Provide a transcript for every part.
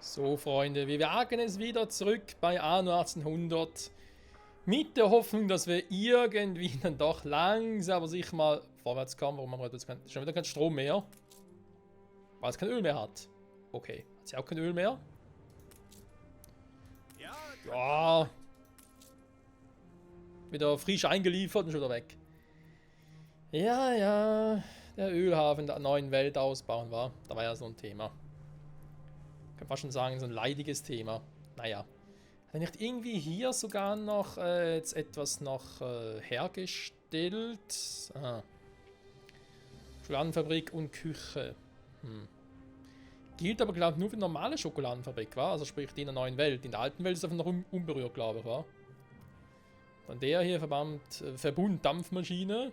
So, Freunde, wir wagen es wieder zurück bei Anno 1800. Mit der Hoffnung, dass wir irgendwie dann doch langsam aber sicher mal vorwärts kommen. Warum haben wir jetzt schon wieder keinen Strom mehr? Weil es kein Öl mehr hat. Okay, hat sie auch kein Öl mehr? Ja. Wieder frisch eingeliefert und schon wieder weg. Ja, ja. Der Ölhafen der neuen Welt ausbauen war. Da war ja so ein Thema. Ich kann fast schon sagen, so ein leidiges Thema. Naja. Hat nicht irgendwie hier sogar noch jetzt etwas noch hergestellt? Aha. Schokoladenfabrik und Küche. Gilt aber, glaube ich, nur für die normale Schokoladenfabrik, war? Also sprich die in der neuen Welt. In der alten Welt ist einfach noch unberührt, glaube ich, war? Dann der hier, Verbund Dampfmaschine.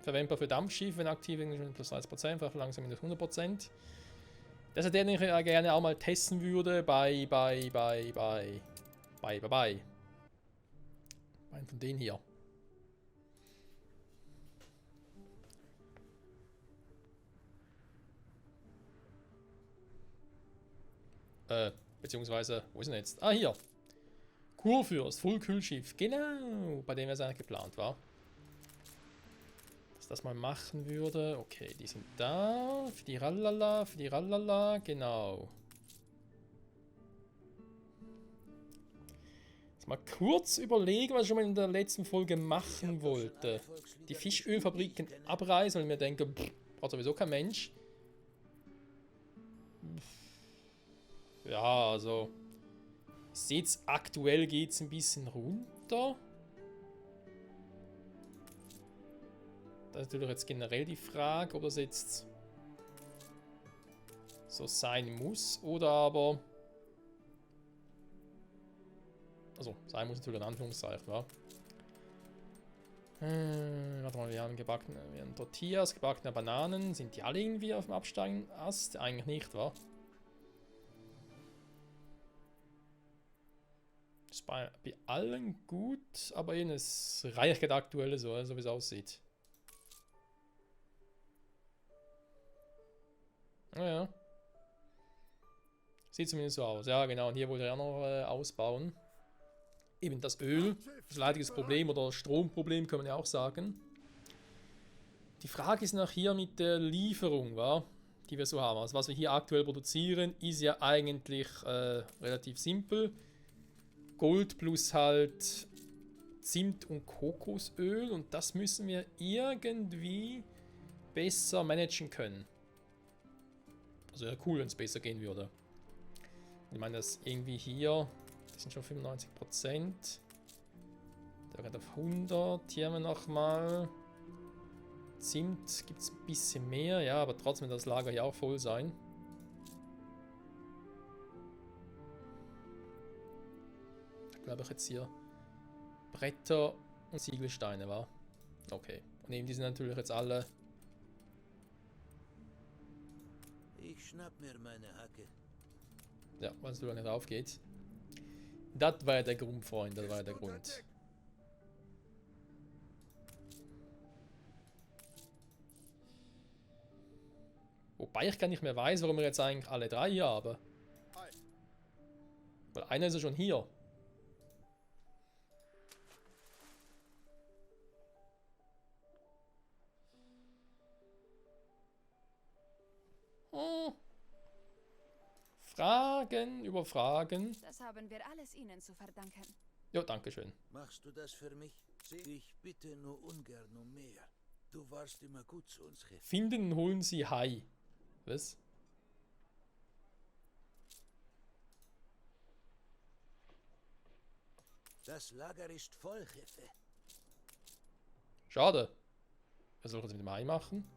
Verwendbar für Dampfschiff, wenn aktiv plus 30%, verlangsamt minus 100%. Das ist der, den ich gerne auch mal testen würde bei einen von denen hier. Beziehungsweise, wo ist denn jetzt? Ah, hier. Kurfürst, Vollkühlschiff. Genau, bei dem es eigentlich geplant war. Dass das mal machen würde. Okay, die sind da. Für die Rallala, genau. Jetzt mal kurz überlegen, was ich schon mal in der letzten Folge machen wollte. Die Fischölfabriken abreißen, weil ich mir denke, braucht sowieso kein Mensch. Ja, also. Ihr seht, aktuell geht es ein bisschen runter. Das ist natürlich jetzt generell die Frage, ob das jetzt so sein muss oder aber. Also, sein muss natürlich in Anführungszeichen, wa? Warte mal, wir haben Tortillas, gebackene Bananen. Sind die alle irgendwie auf dem absteigenden Ast? Eigentlich nicht, wa? Ist bei allen gut, aber es reicht aktuell so wie es aussieht. Naja. Sieht zumindest so aus. Ja, genau. Und hier wollte er auch noch ausbauen. Eben das Öl. Das leidiges Problem oder Stromproblem kann man ja auch sagen. Die Frage ist nach hier mit der Lieferung, wa? Die wir so haben. Also was wir hier aktuell produzieren, ist ja eigentlich relativ simpel. Gold plus halt Zimt und Kokosöl. Und das müssen wir irgendwie besser managen können. Also wäre cool, wenn es besser gehen würde. Ich meine, das irgendwie hier, das sind schon 95%. Der geht auf 100. Hier haben wir nochmal. Zimt gibt es ein bisschen mehr, ja, aber trotzdem wird das Lager ja auch voll sein. Ich glaube ich jetzt hier Bretter und Ziegelsteine, war. Okay. Und eben die sind natürlich jetzt alle. Ich schnapp mir meine Hacke. Ja, weil es nicht aufgeht. Das war ja der Grund, Freunde, das war ja der Grund. Wobei ich gar nicht mehr weiß, warum wir jetzt eigentlich alle drei hier haben. Weil einer ist ja schon hier. Fragen über Fragen. Das haben wir alles Ihnen zu verdanken. Jo, danke schön. Machst du das für mich? Ich bitte nur ungern um mehr. Du warst immer gut zu uns, Chef. Finden und holen Sie Hai. Was? Das Lager ist voll, Chefe. Schade. Was soll ich jetzt mit dem Hai machen?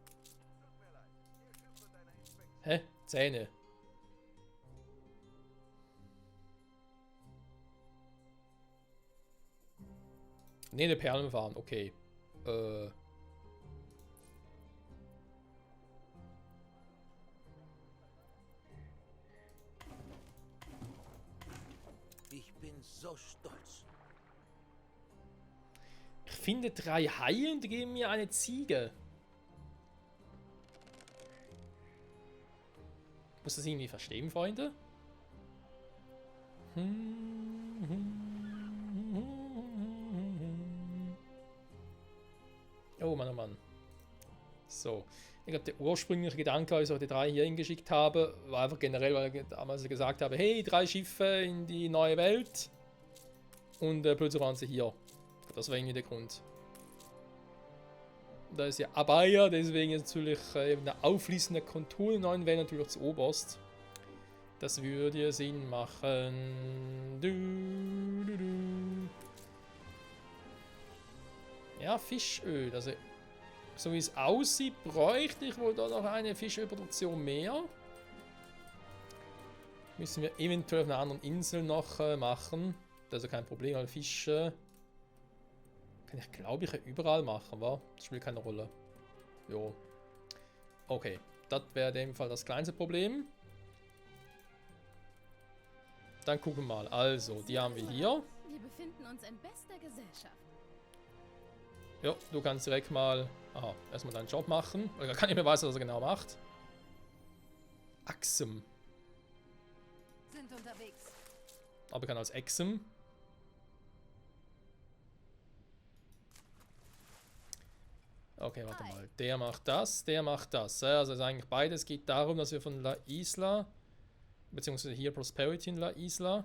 Hä? Zähne. Ne, eine Perlen fahren, okay. Ich bin so stolz. Ich finde 3 Haie und geben mir eine Ziege. Muss das irgendwie verstehen, Freunde? Oh Mann, oh Mann. So. Ich glaube, der ursprüngliche Gedanke, als ich die 3 hier hingeschickt habe, war einfach generell, weil ich damals gesagt habe, hey, 3 Schiffe in die neue Welt. Und plötzlich waren sie hier. Das war irgendwie der Grund. Da ist ja Abaya, deswegen ist natürlich eben der aufließende Kontur in der neuen Welt natürlich zu oberst. Das würde ja Sinn machen. Ja, Fischöl. Also, so wie es aussieht, bräuchte ich wohl da noch eine Fischölproduktion mehr. Müssen wir eventuell auf einer anderen Insel noch machen. Das ist ja kein Problem, weil Fische kann ich, glaube ich, überall machen, wa? Das spielt keine Rolle. Jo. Okay, das wäre in dem Fall das kleinste Problem. Dann gucken wir mal. Also, die haben wir hier. Wir befinden uns in bester Gesellschaft. Ja, du kannst direkt mal erstmal deinen Job machen. Weil ich gar nicht mehr weiß, was er genau macht. Axum. Sind unterwegs. Aber kann als Exum. Okay, warte mal. Der macht das, der macht das. Ja, also eigentlich beides geht darum, dass wir von La Isla, beziehungsweise hier Prosperity in La Isla,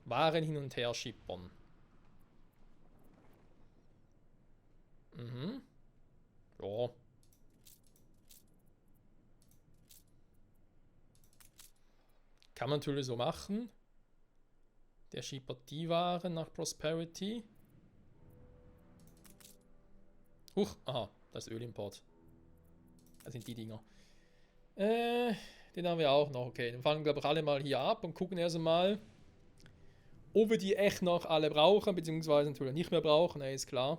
Waren hin und her schippern. Mhm. Ja. Kann man natürlich so machen. Der schippert die Waren nach Prosperity. Huch, aha, das ist Ölimport. Das sind die Dinger. Den haben wir auch noch. Okay, dann fangen wir, glaube ich, alle mal hier ab und gucken erst mal, ob wir die echt noch alle brauchen, beziehungsweise natürlich nicht mehr brauchen, ist klar.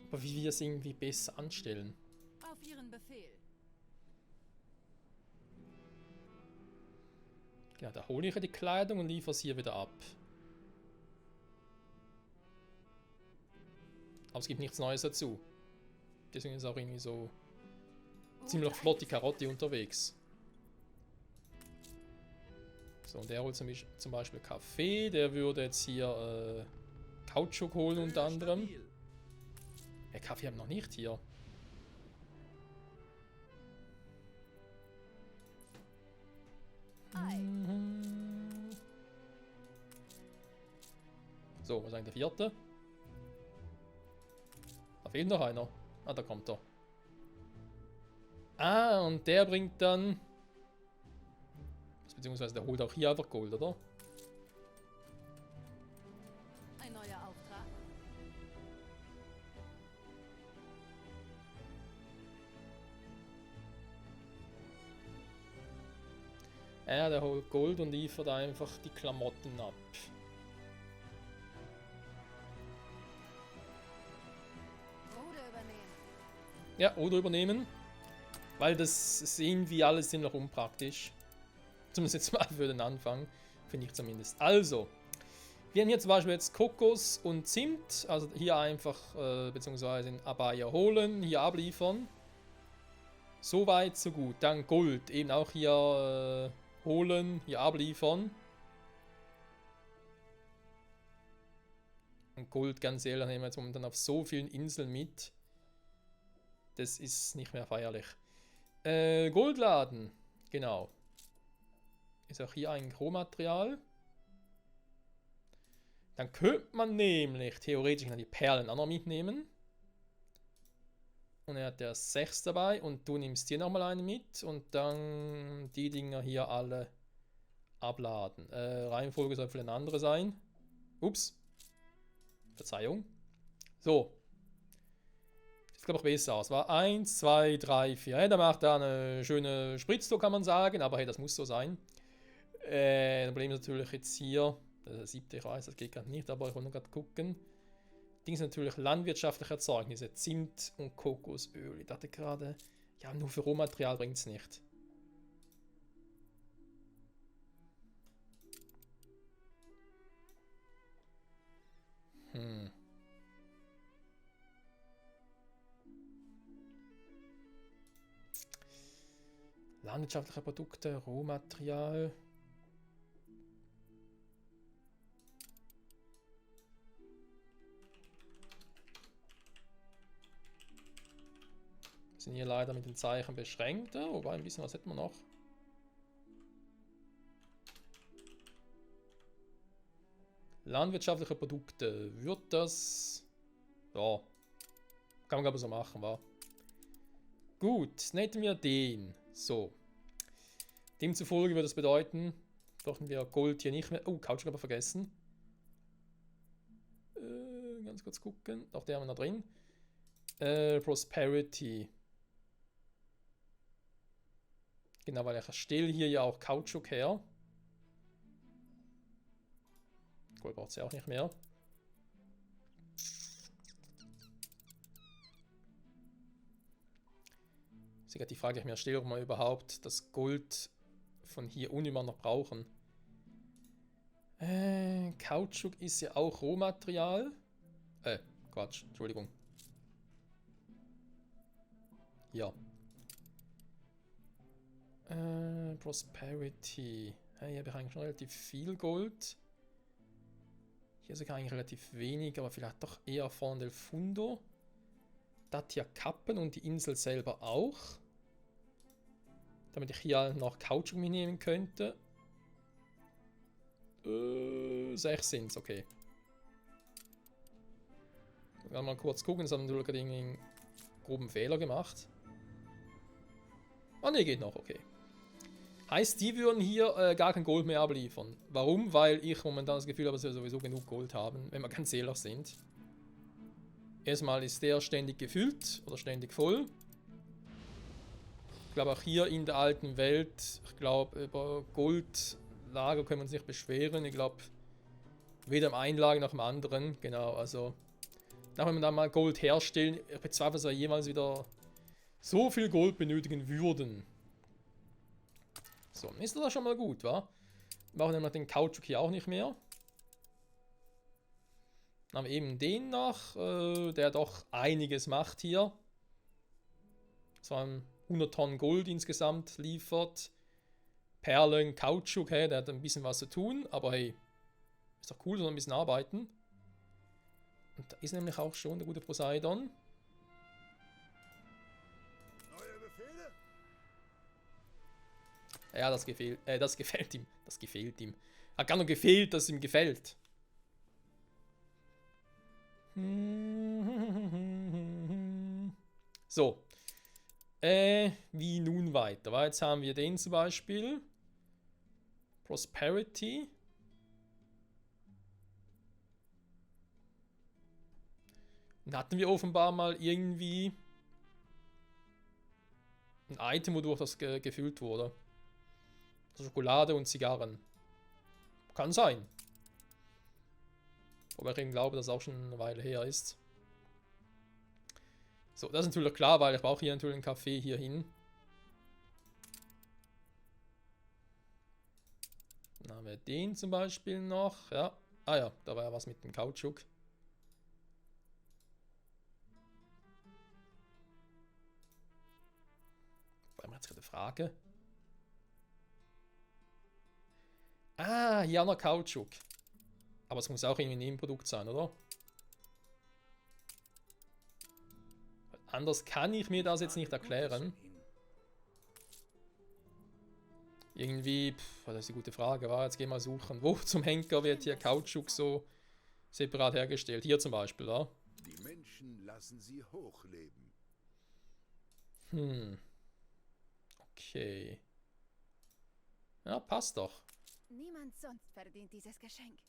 Aber wie wir es irgendwie besser anstellen. Auf Ihren Befehl. Ja, da hole ich ja die Kleidung und liefere es hier wieder ab. Aber es gibt nichts Neues dazu. Deswegen ist auch irgendwie so ziemlich flott die Karotte unterwegs. So, und der holt zum Beispiel Kaffee. Der würde jetzt hier Kautschuk holen unter anderem. Kaffee haben wir noch nicht hier. So, was ist eigentlich der 4.? Da fehlt noch einer. Ah, da kommt er. Ah, und der bringt dann... Beziehungsweise der holt auch hier einfach Gold, oder? Ein neuer Auftrag. Ja, der holt Gold und liefert einfach die Klamotten ab. Ruder übernehmen. Ja, oder übernehmen. Weil das sehen wir alles ziemlich unpraktisch. Zumindest jetzt mal für den Anfang. Finde ich zumindest. Also. Wir haben hier zum Beispiel jetzt Kokos und Zimt. Also hier einfach, beziehungsweise in Abaya holen, hier abliefern. So weit, so gut. Dann Gold. Eben auch hier holen, hier abliefern. Und Gold, ganz ehrlich, nehmen wir jetzt momentan auf so vielen Inseln mit. Das ist nicht mehr feierlich. Goldladen. Genau. Ist auch hier ein Rohmaterial. Dann könnte man nämlich theoretisch die Perlen auch noch mitnehmen. Und er hat ja 6 dabei und du nimmst hier nochmal eine mit und dann die Dinger hier alle abladen. Reihenfolge soll für eine andere sein. Ups. Verzeihung. So. Das glaube ich besser aus. War 1, 2, 3, 4. Hey, da macht er eine schöne Spritztour, kann man sagen, aber hey, das muss so sein. Das Problem ist natürlich jetzt hier. Der 7. Ich weiß, das geht gerade nicht, aber ich wollte noch gerade gucken. Ding sind natürlich landwirtschaftliche Erzeugnisse, Zimt und Kokosöl. Ich dachte gerade, ja, nur für Rohmaterial bringt es nicht. Landwirtschaftliche Produkte, Rohmaterial. Sind hier leider mit den Zeichen beschränkt, wobei ein bisschen was hätten wir noch. Landwirtschaftliche Produkte. Wird das... Ja. Kann man glaube ich so machen, wa? Gut, nehmen wir den. So. Demzufolge würde das bedeuten, brauchen wir Gold hier nicht mehr. Oh, Kautschuk aber vergessen. Ganz kurz gucken. Auch der haben wir da drin. Prosperity. Genau, weil ich stelle hier ja auch Kautschuk her. Gold braucht sie auch nicht mehr. Das ist gerade die Frage, die ich mir stelle, ob wir überhaupt das Gold von hier unten immer noch brauchen. Kautschuk ist ja auch Rohmaterial. Quatsch, Entschuldigung. Ja. Prosperity. Hier habe ich eigentlich schon relativ viel Gold. Hier sogar eigentlich relativ wenig, aber vielleicht doch eher von Del Fundo. Das hier Kappen und die Insel selber auch. Damit ich hier noch Kautschuk mitnehmen könnte. 6 sind es, okay. Mal kurz gucken, das haben wir natürlich einen groben Fehler gemacht. Ah ne, geht noch, okay. Heißt, die würden hier gar kein Gold mehr abliefern. Warum? Weil ich momentan das Gefühl habe, dass wir sowieso genug Gold haben, wenn wir ganz ehrlich sind. Erstmal ist der ständig gefüllt oder ständig voll. Ich glaube auch hier in der alten Welt, ich glaube über Goldlager können wir uns nicht beschweren. Ich glaube weder im einen Lager noch im anderen. Genau, also nach wenn wir dann mal Gold herstellen, ich bezweifle, dass wir jemals wieder so viel Gold benötigen würden. So, ist das schon mal gut, wa? Wir brauchen nämlich den Kautschuk hier auch nicht mehr. Dann haben wir eben den noch, der doch einiges macht hier. So 100 Tonnen Gold insgesamt liefert. Perlen, Kautschuk, hey, der hat ein bisschen was zu tun, aber hey, ist doch cool, so ein bisschen arbeiten. Und da ist nämlich auch schon der gute Poseidon. Neue Befehle? Ja, das gefällt ihm. Das gefällt ihm. Hat gar noch gefehlt, dass es ihm gefällt. So. Wie nun weiter? Weil jetzt haben wir den zum Beispiel. Prosperity. Und hatten wir offenbar mal irgendwie ein Item, wodurch das gefüllt wurde. Also Schokolade und Zigarren. Kann sein. Wobei ich eben glaube, dass es auch schon eine Weile her ist. So, das ist natürlich klar, weil ich brauche hier natürlich einen Kaffee hier hin. Dann haben wir den zum Beispiel noch. Ja. Ah ja, da war ja was mit dem Kautschuk. Vor allem jetzt gerade eine Frage. Ah, hier auch noch Kautschuk. Aber es muss auch irgendwie ein Nebenprodukt sein, oder? Anders kann ich mir das jetzt nicht erklären. Irgendwie, das ist eine gute Frage. Jetzt gehen wir mal suchen. Wo zum Henker wird hier Kautschuk so separat hergestellt? Hier zum Beispiel, da. Die Menschen lassen sie hochleben. Okay. Ja, passt doch. Niemand sonst verdient dieses Geschenk.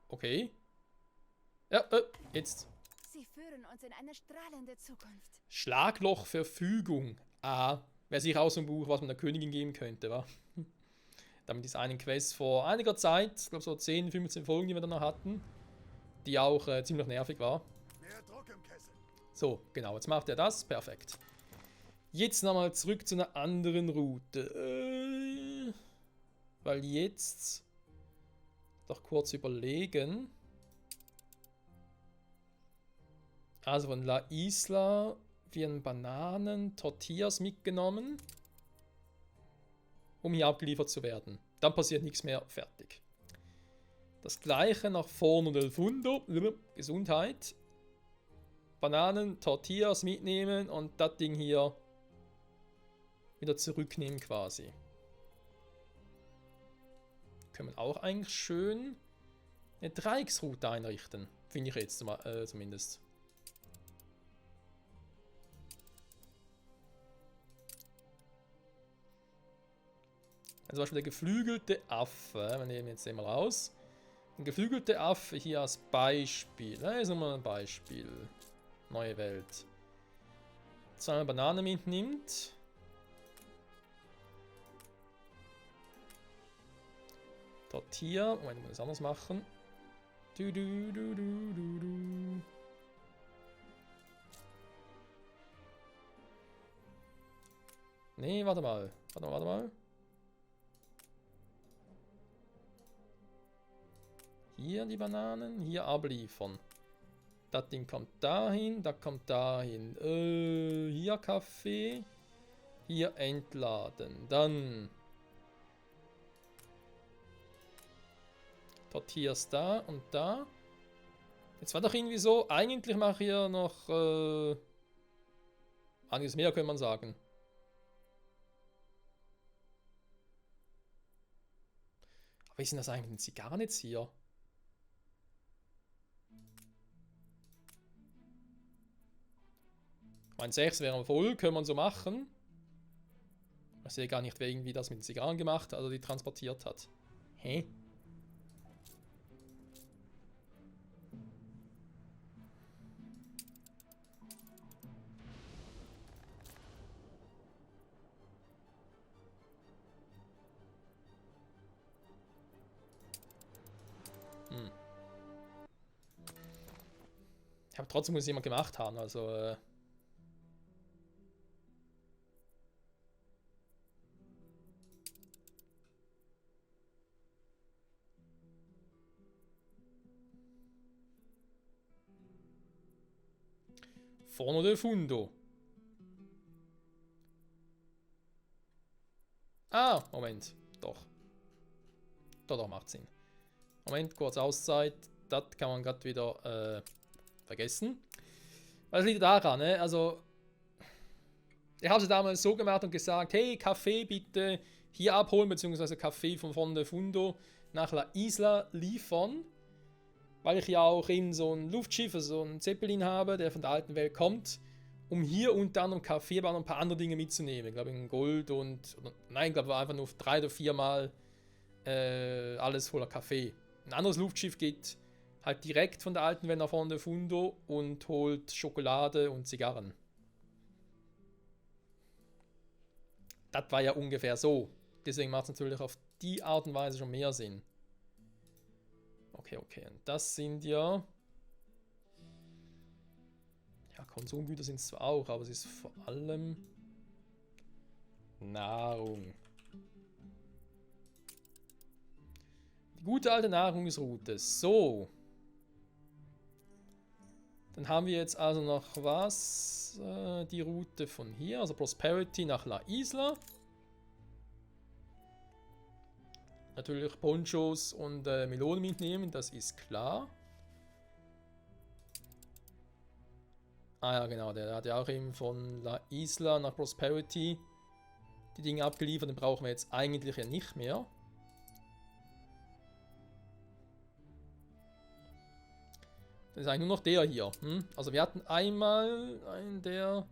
Okay. Ja, jetzt. Sie führen uns in eine strahlende Zukunft. Schlaglochverfügung. Ah, wäre sicher aus dem Buch, was man der Königin geben könnte, wa? Damit ist eine Quest vor einiger Zeit, ich glaube so 10, 15 Folgen, die wir dann noch hatten, die auch ziemlich nervig war. Mehr Druck im Kessel. So, genau, jetzt macht er das, perfekt. Jetzt nochmal zurück zu einer anderen Route. Weil jetzt doch kurz überlegen. Also von La Isla werden Bananen, Tortillas mitgenommen, um hier abgeliefert zu werden. Dann passiert nichts mehr, fertig. Das gleiche nach vorne und El Fundo, Gesundheit. Bananen, Tortillas mitnehmen und das Ding hier wieder zurücknehmen quasi. Können wir auch eigentlich schön eine Dreiecksroute einrichten. Finde ich jetzt zumindest. Zum Beispiel der geflügelte Affe. Wir nehmen jetzt den mal raus. Ein geflügelter Affe hier als Beispiel. Da ist nochmal ein Beispiel. Neue Welt. Zweimal Banane mitnimmt. Tortilla. Moment, ich muss das anders machen. Du, du, du, du, du, du. Nee, warte mal. Warte mal. Hier die Bananen, hier abliefern. Das Ding kommt dahin, das kommt dahin. Hier Kaffee. Hier entladen. Dann Tortillas da und da. Jetzt war doch irgendwie so, eigentlich mache ich hier noch einiges mehr, könnte man sagen. Aber wie sind das eigentlich mit den Zigarren jetzt hier? Mein 6 wäre voll, können wir so machen. Ich sehe gar nicht, wer irgendwie das mit den Zigarren gemacht hat, also die transportiert hat. Hä? Aber trotzdem muss es jemand gemacht haben, also Forno del Fundo. Ah, Moment. Doch. Doch, macht Sinn. Moment, kurz Auszeit. Das kann man gerade wieder vergessen. Was liegt daran, ne? Also, ich habe es damals so gemacht und gesagt, hey, Kaffee bitte hier abholen, beziehungsweise Kaffee von Forno del Fundo nach La Isla liefern. Weil ich ja auch in so ein Luftschiff, also so ein Zeppelin habe, der von der alten Welt kommt, um hier unter anderem Kaffee, aber auch noch ein paar andere Dinge mitzunehmen. Ich glaube, in Gold und, nein, ich glaube, war einfach nur 3 oder 4 Mal alles voller Kaffee. Ein anderes Luftschiff geht halt direkt von der alten Welt nach Forno del Fundo und holt Schokolade und Zigarren. Das war ja ungefähr so. Deswegen macht es natürlich auf die Art und Weise schon mehr Sinn. Okay. Und das sind ja... Ja, Konsumgüter sind es zwar auch, aber es ist vor allem Nahrung. Die gute alte Nahrungsroute. So. Dann haben wir jetzt also noch was? Die Route von hier, also Prosperity nach La Isla. Natürlich Ponchos und Melonen mitnehmen, das ist klar. Ah ja, genau, der hat ja auch eben von La Isla nach Prosperity die Dinge abgeliefert, den brauchen wir jetzt eigentlich ja nicht mehr. Das ist eigentlich nur noch der hier. Also wir hatten einmal einen, der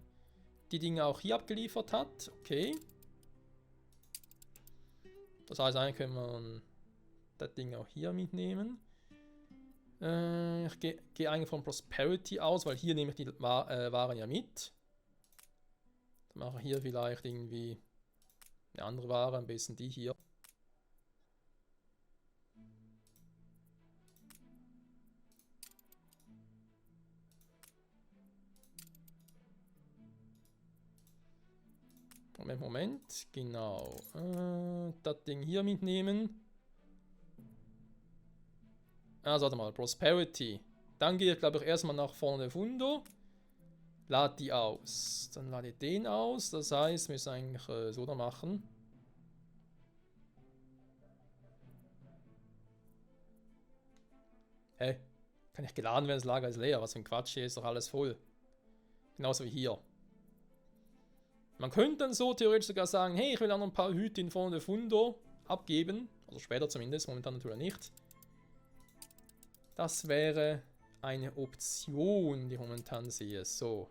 die Dinge auch hier abgeliefert hat. Okay. Das heißt, eigentlich können wir das Ding auch hier mitnehmen. Ich gehe eigentlich von Prosperity aus, weil hier nehme ich die Waren ja mit. Dann mache ich hier vielleicht irgendwie eine andere Ware, am besten die hier. Moment, genau. Das Ding hier mitnehmen. Also warte mal, Prosperity. Dann gehe ich, glaube ich, erstmal nach Forno del Fundo. Lade die aus. Dann lade ich den aus. Das heißt, wir müssen eigentlich so da machen. Hä? Kann nicht geladen werden, das Lager ist leer. Was für ein Quatsch, hier ist doch alles voll. Genauso wie hier. Man könnte dann so theoretisch sogar sagen, hey, ich will auch noch ein paar Hüte in Form der Fundo abgeben. Also später zumindest, momentan natürlich nicht. Das wäre eine Option, die ich momentan sehe. So.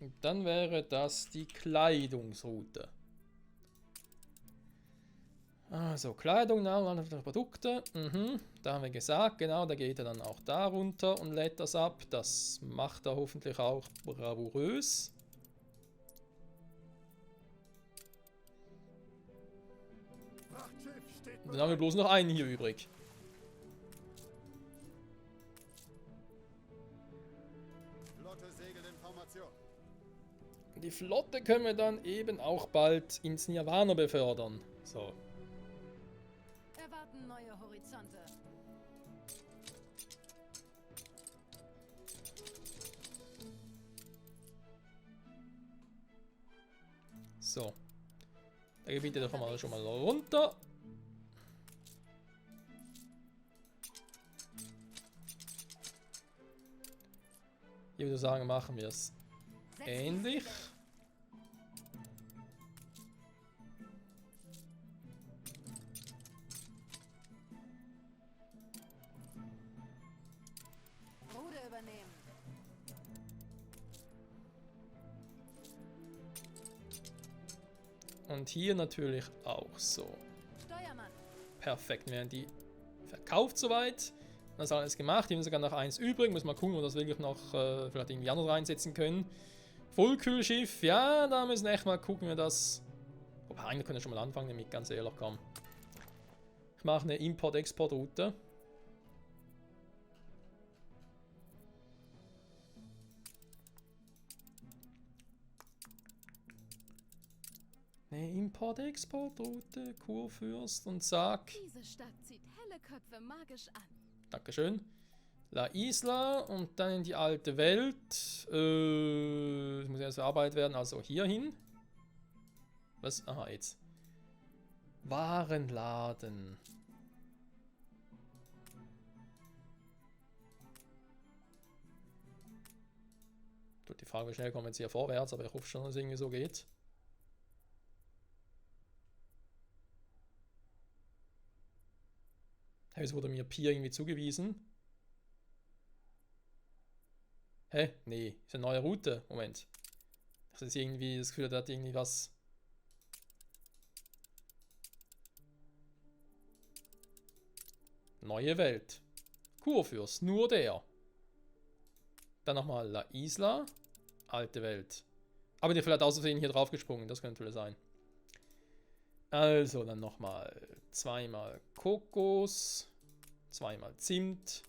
Und dann wäre das die Kleidungsroute. Also, Kleidung, nachladen Produkte. Da haben wir gesagt, genau, da geht er dann auch da runter und lädt das ab. Das macht er hoffentlich auch bravourös. Und dann haben wir bloß noch einen hier übrig. Die Flotte können wir dann eben auch bald ins Nirvana befördern. So. Erwarten neue Horizonte. So. Der Gebiete davon mal schon mal runter. Ich würde sagen, machen wir es ähnlich. Ruder übernehmen. Und hier natürlich auch so. Steuermann. Perfekt, wir haben die verkauft soweit. Das ist alles gemacht. Hier haben wir sogar noch eins übrig. Muss mal gucken, ob wir das wirklich noch vielleicht irgendwie anders reinsetzen können. Vollkühlschiff, ja, da müssen wir echt mal gucken, wie wir das. Wobei, eigentlich können wir schon mal anfangen damit, ganz ehrlich, komm. Ich mache eine Import-Export-Route. Eine Import-Export-Route, Kurfürst und sag. Diese Stadt zieht helle Köpfe magisch an. Dankeschön. La Isla und dann in die alte Welt. Das muss erst verarbeitet werden, also hier hin. Was? Aha, jetzt. Warenladen. Tut die Frage, wie schnell kommen wir jetzt hier vorwärts, aber ich hoffe schon, dass es irgendwie so geht. Es wurde mir Pier irgendwie zugewiesen. Hä? Nee, ist eine neue Route. Moment. Das ist irgendwie das Gefühl, da hat irgendwie was. Neue Welt. Kurfürst, nur der. Dann nochmal La Isla. Alte Welt. Aber der vielleicht aus Versehen hier drauf gesprungen, das könnte vielleicht sein. Also, dann nochmal zweimal Kokos, zweimal Zimt.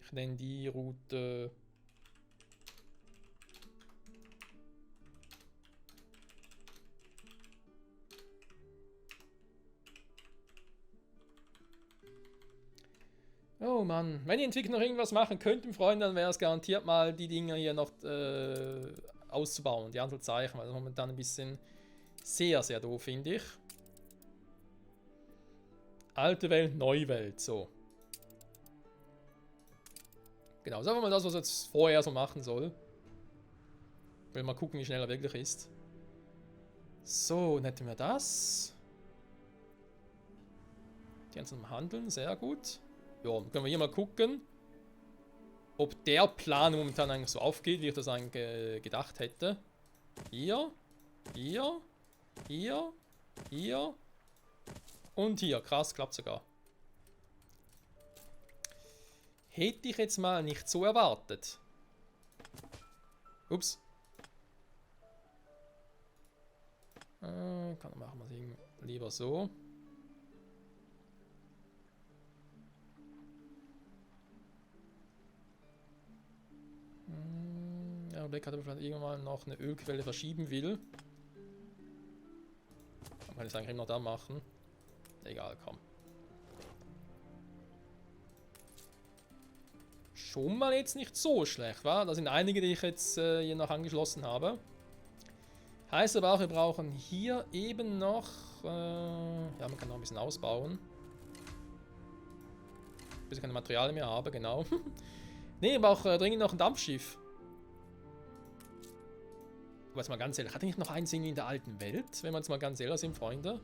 Ich nenne die Route oh Mann, wenn die Entwickler noch irgendwas machen könnten, Freunde, dann wäre es garantiert mal, die Dinger hier noch auszubauen, die Anzahlzeichen, weil das momentan ein bisschen sehr, sehr doof, finde ich. Alte Welt, neue Welt, so. Genau, das ist einfach mal das, was er jetzt vorher so machen soll. Will mal gucken, wie schnell er wirklich ist. So, dann hätten wir das. Die ganzen Handeln, sehr gut. Ja, dann können wir hier mal gucken, ob der Plan momentan eigentlich so aufgeht, wie ich das eigentlich gedacht hätte. Hier, hier, hier, hier und hier. Krass, klappt sogar. Hätte ich jetzt mal nicht so erwartet. Ups. Machen wir es lieber so. Ja, Black hat aber vielleicht irgendwann noch eine Ölquelle verschieben will. Man kann es eigentlich noch da machen. Egal, komm. Schon mal jetzt nicht so schlecht, wa? Da sind einige, die ich jetzt hier noch angeschlossen habe. Heißt aber auch, wir brauchen hier eben noch... ja, man kann noch ein bisschen ausbauen. Bis ich keine Materialien mehr habe, genau. Ne, aber auch dringend noch ein Dampfschiff. Aber jetzt mal ganz ehrlich, hat er nicht noch eins irgendwie in der alten Welt? Wenn wir jetzt mal ganz ehrlich sind, Freunde.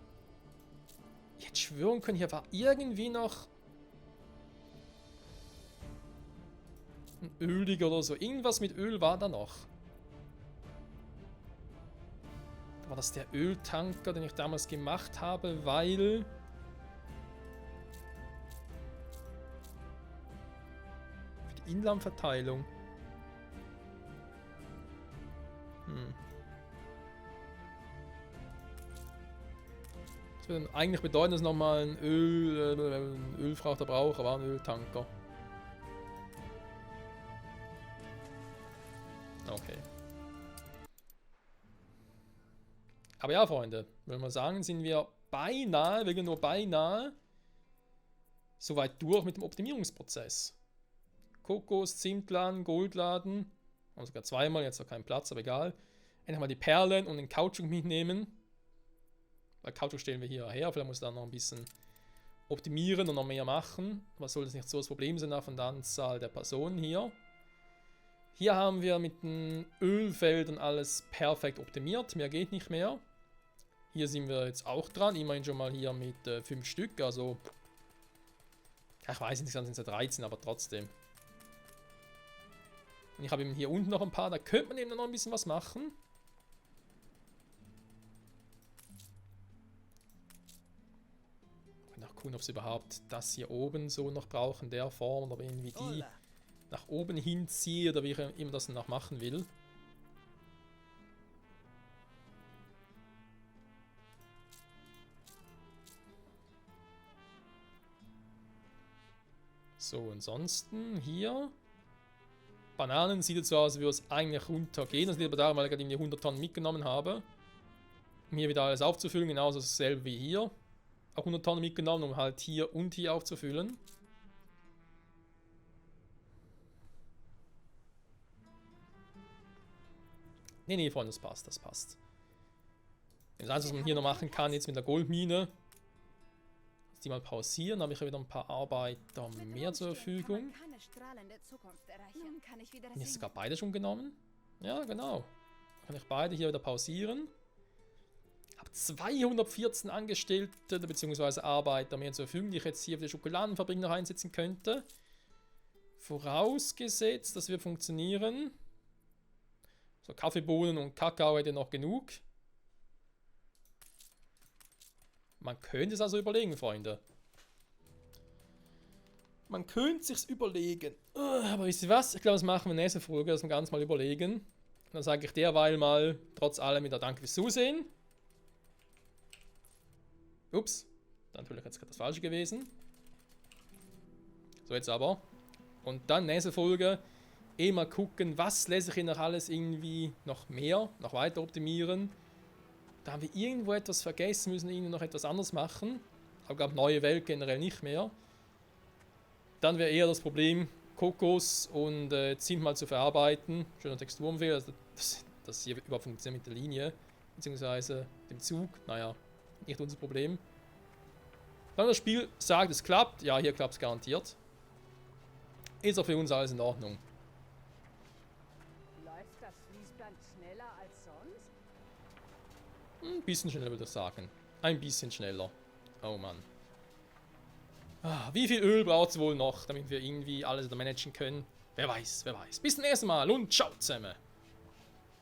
Ich hätte schwören können, hier war irgendwie noch ein Öliger oder so. Irgendwas mit Öl war da noch. War das der Öltanker, den ich damals gemacht habe, weil... Für die Inlandverteilung. Das würde eigentlich bedeuten, dass nochmal ein Ölfrachter braucht, aber ein Öltanker. Okay. Aber ja, Freunde, würde man sagen, sind wir beinahe, wirklich nur beinahe, soweit durch mit dem Optimierungsprozess. Kokos, Zimtladen, Goldladen, und sogar zweimal, jetzt noch keinen Platz, aber egal. Endlich mal die Perlen und den Kautschuk mitnehmen. Weil Kautschuk stellen wir hier her, vielleicht muss ich da noch ein bisschen optimieren und noch mehr machen. Was soll das nicht so das Problem sein von der Anzahl der Personen hier. Hier haben wir mit den Ölfeldern alles perfekt optimiert, mehr geht nicht mehr. Hier sind wir jetzt auch dran, immerhin schon mal hier mit 5 Stück, also... Ja, ich weiß nicht, dann sind es ja 13, aber trotzdem. Und ich habe eben hier unten noch ein paar, da könnte man eben noch ein bisschen was machen. Ich kann auch gucken, ob sie überhaupt das hier oben so noch brauchen, der Form, oder irgendwie die nach oben hinziehe, oder wie ich immer das noch machen will. So, ansonsten hier... Bananen sieht jetzt so aus, als würde es eigentlich runtergehen. Das liegt aber daran, weil ich gerade irgendwie 100 Tonnen mitgenommen habe. Um hier wieder alles aufzufüllen, genauso dasselbe wie hier. Auch 100 Tonnen mitgenommen, um halt hier und hier aufzufüllen. Nee, Freunde, das passt, das passt. Das Einzige, was man hier noch machen kann, jetzt mit der Goldmine, die mal pausieren, habe ich ja wieder ein paar Arbeiter mehr zur Verfügung. Bin ich sogar beide schon genommen? Ja, genau. Kann ich beide hier wieder pausieren. Habe 214 Angestellte bzw. Arbeiter mehr zur Verfügung, die ich jetzt hier für die Schokoladenfabrik noch einsetzen könnte. Vorausgesetzt, das wird funktionieren. So, Kaffeebohnen und Kakao hätte noch genug. Man könnte es also überlegen, Freunde. Man könnte es sich überlegen. Aber wisst ihr was? Ich glaube, das machen wir in der nächsten Folge, dass wir ganz mal überlegen. Dann sage ich derweil mal, trotz allem wieder Danke fürs Zusehen. Ups, dann natürlich jetzt gerade das Falsche gewesen. So, jetzt aber. Und dann nächste Folge, mal gucken, was lässt sich noch alles irgendwie noch mehr, noch weiter optimieren. Da haben wir irgendwo etwas vergessen, müssen irgendwie noch etwas anderes machen. Aber ich glaube, neue Welt generell nicht mehr. Dann wäre eher das Problem, Kokos und Zimt mal zu verarbeiten. Schöner Texturumfehler, also das hier überhaupt funktioniert mit der Linie, beziehungsweise dem Zug. Naja, nicht unser Problem. Wenn das Spiel sagt, es klappt, ja, hier klappt es garantiert. Ist auch für uns alles in Ordnung. Läuft das Fließband schneller als sonst? Ein bisschen schneller, würde ich sagen. Ein bisschen schneller. Oh Mann. Wie viel Öl braucht es wohl noch, damit wir irgendwie alles managen können? Wer weiß, wer weiß. Bis zum nächsten Mal und ciao zusammen.